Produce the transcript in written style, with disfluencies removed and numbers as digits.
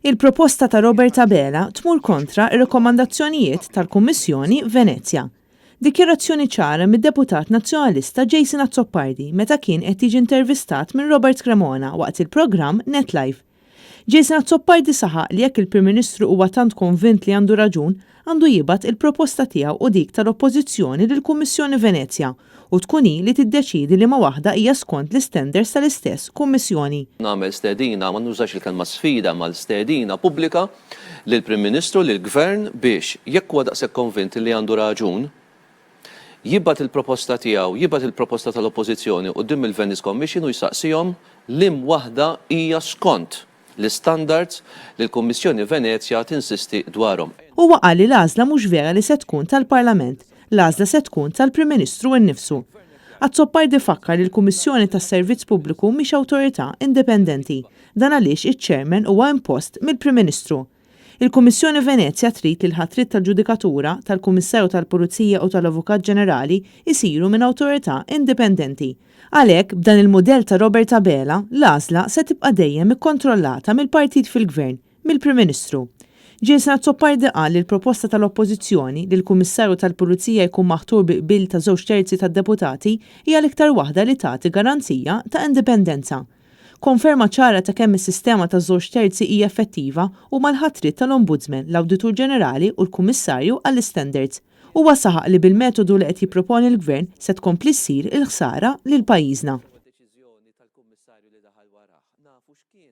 Il-proposta ta' Robert Abela tmur kontra r-rekomandazzjonijiet tal-Kummissjoni Venezja. Dikjarazzjoni ċara mid-deputat Nazzjonalista Jason Azzopardi meta kien qed jiġi intervistat minn Robert Cremona waqt il-programm Net Live. Jason Azzopardi saħaq li jekk il-Prim Ministru huwa tant konvint li għandu raġun, għandu jibgħat il-proposta tiegħu u dik tal-Oppożizzjoni lill-Kummissjoni Venezja u tkun hi li tiddeċiedi liema waħda hija skont l-istandards tal-istess Kummissjoni. Nagħmel stedina, ma nużax il-kelma sfida imma l-stedina pubblika lill-Prim Ministru, lill-Gvern biex jekk huwa daqshekk konvint li għandu raġun, jibgħat il-proposta tiegħu, jibgħat il-proposta tal-Oppożizzjoni quddiem il-Venice Commission u jsaqsihom liem waħda hija skont l-istandards li l-Kummissjoni Venezja tinsisti dwarhom. Huwa qal li l-għażla mhux vera li se tkun tal-Parlament, l-għażla se tkun tal-Prim Ministru innifsu. Azzopardi fakkar li l-Kummissjoni tas-Servizz Pubbliku mhix awtorità indipendenti. Dan għaliex iċ-Chairman huwa impost mill-Prim Ministru. Il-Kummissjoni Venezja trid li l-ħatriet tal-ġudikatura, tal-Kummissarju tal-Pulizija u tal-Avukat Ġenerali jsiru minn awtorità indipendenti. Għalhekk, b'dan il-mudell ta' Robert Abela, l-għażla se tibqa' dejjem ikkontrollata mill-partit fil-Gvern, mill-Prim Ministru. Jason Azzopardi qal li l-proposta tal-Oppożizzjoni, li l-Kummissarju tal-Pulizija jkun maħtur bi qbil ta' żewġ terzi tad-deputati, hija l-iktar waħda li tagħti garanzija ta' indipendenza. Konferma ċara ta' kemm is-sistema ta' żewġ terzi hija effettiva huma l-ħatriet tal-Ombudsman, l-Awditur Ġenerali u l-Kummissarju għall-Istandards. Huwa saħaq li bil-metodu li qed jipproponi l-Gvern se tkompli ssir il-ħsara lil pajjiżna.